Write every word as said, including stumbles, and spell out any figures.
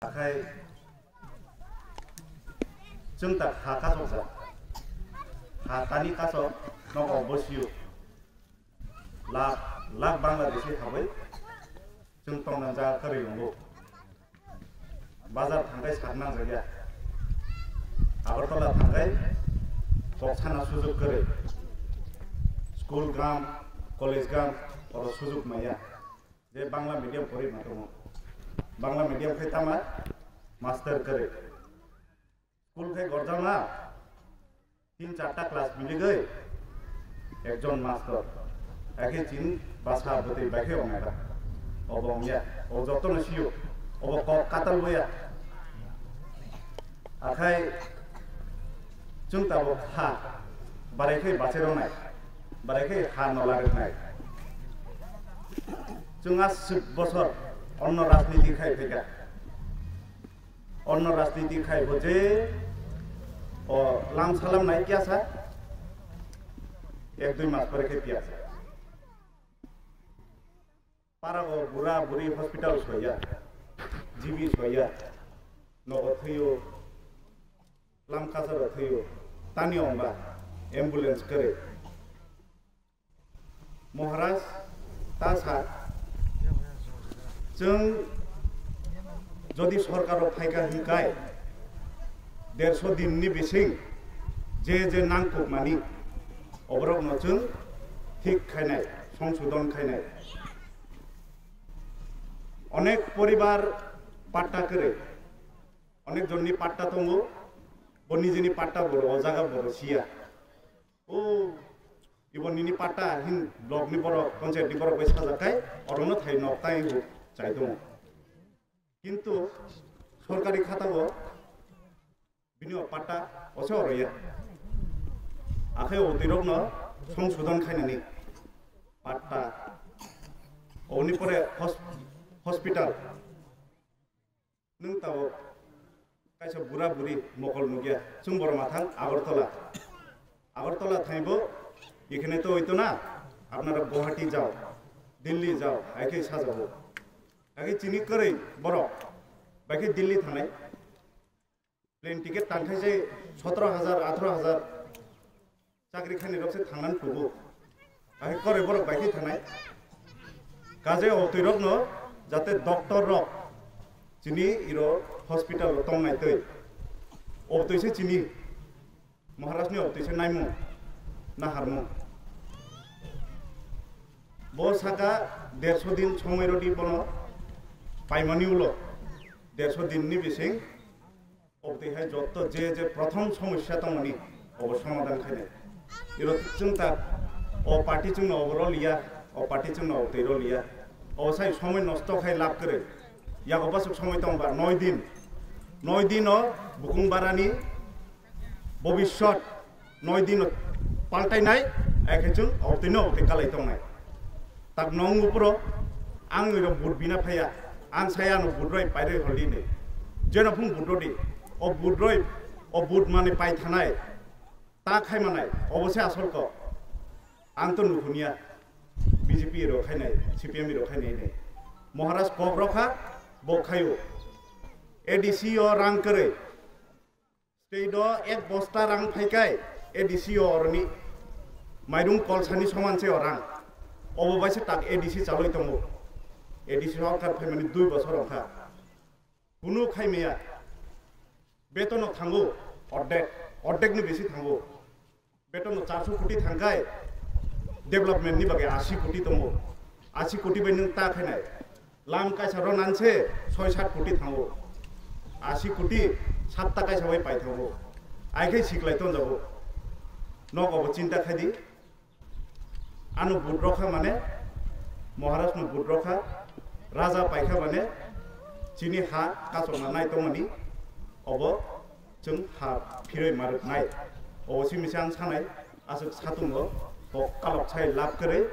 Akhai chwng ta ha kasok ja. Ha tani kasok nogo bosio. Lakh lakh Bangladeshi habai chwng tongna jaga kwrwi wngo. Bazar thangkai sak nang jakya. Agartala thangkai kok sana sujug kwrwi. School gam, college gam, oro sujug maya. Je Bangla medium pori ma tongo. Bangla medium khai tama master kwrwi. School khai gorjama tin charta class miligwi ekjon master. Akhe chini basa bwtwi bai khe ongya. Obo ongya. O jotono siyo. Obo kok katal boya. Akhai chwng tabuk ha barai khai bache rwnai, barai khai ha nola rwnai. Chwng aswk bosor onno rajniti khai phaikha. Onno rajniti khai bo je o lam salam nai kya sa ek dui mas pore khai piya sa. Parago bura buri hospital soya, G B soya, nogo thwiyo, lam kasaro thwiyo, tani ongba ambulance kwrwi. Maharaj ta sa, chwng jodi sorkaro phaikha hinkai derso dinni bising je je nangkukmani oborokno chwng thik khainai, songsodon khainai. Onek poribar patta kwrwi, onek jonni patta tongo, bo nijini patta bo o jaga bo siya. O ibo nini patta hin block ni borok, panchayat ni borok bai sajak kai, orono thai nok tai bo chai tongo. Kintu sorkari khata bo bini o patta ose oroya. Akhai o twi rokno songsodon khainani patta. Oni pore hos-, hospital. Nwng tabuk kaisa bura buri mokol nukya, chwng borok mathang Agartala. Agartala thaibo, এখানে তো হইতো না, আপনারা গুয়াহাটি যাও, দিল্লি যাও, hai khe sajao. Hai khe chini kwrwi borok, bai khe Delhi thangnai. Plane ticket tangkhaise sotoro hajar, atharo hajar. Chakri khainai rok se thangnan tubu. Ahi kore borok bai khe thanai. Kaje o twi rok no jate doctor rok chini iro hospital o tongnai twi. O twi se chini Maharaj ni o twi se naimung, naharmung. Bo saka derso din somoi rodi bono paimani ulo derso din ni bising Obotwi hai jotto je je prothom somosya tongmani obo somadhan khainai. Iro chwng ta o party chwngno obo roliya, o party chwngno obotwi roliya. Obo sai somoi nosto khai lab kwrwi. Yago bwswk somoi tongba noi din. Noi dino bukung barani bobiswt noi dino paltainai, hai khe chwng obotwino obotwi kalai tongnai. Tak nong upro ang iro vote bina phaiya, ang saya ano vote roi pairoi holi ni. Jeno phung vote rodi, o vote roi, o vote mani pai thanai, ta khai manai, obo se asol kok. Ang to nukhuniya, B J P iro khainai, C P M iro khainai ni. Maharaj kok rokha, bo khaio. A D C o rang kwrwi. State o ek bosta rang phaikai A D C o oroni mairung kolsani soman se o rang. Obo bai se tak A D C chaloi tongo. A D C sorkar phaimani dui bosor wngkha. Kunu khaimaya. Betono thango ordek, ordek ni bisi thango. Betono charso koti thangkai, development ni bagwi asi koti tongo. Asi koti bai nwng ta khainai. Lam kaisa ro nanse soi sat koti thango. Asi koti satta kaisa bai pai thango. Ai khai siklai tonjago. Nok obo chinta khaidi. Ano vote rokha mane, Maharaj no vote rokha, Raja paikha mane, chini ha kasokna nai tongmani, obo chwng ha phiroi marwknai. Obo simi se ang sanai, aswk satungo, kok kalok sai lab kwrwi,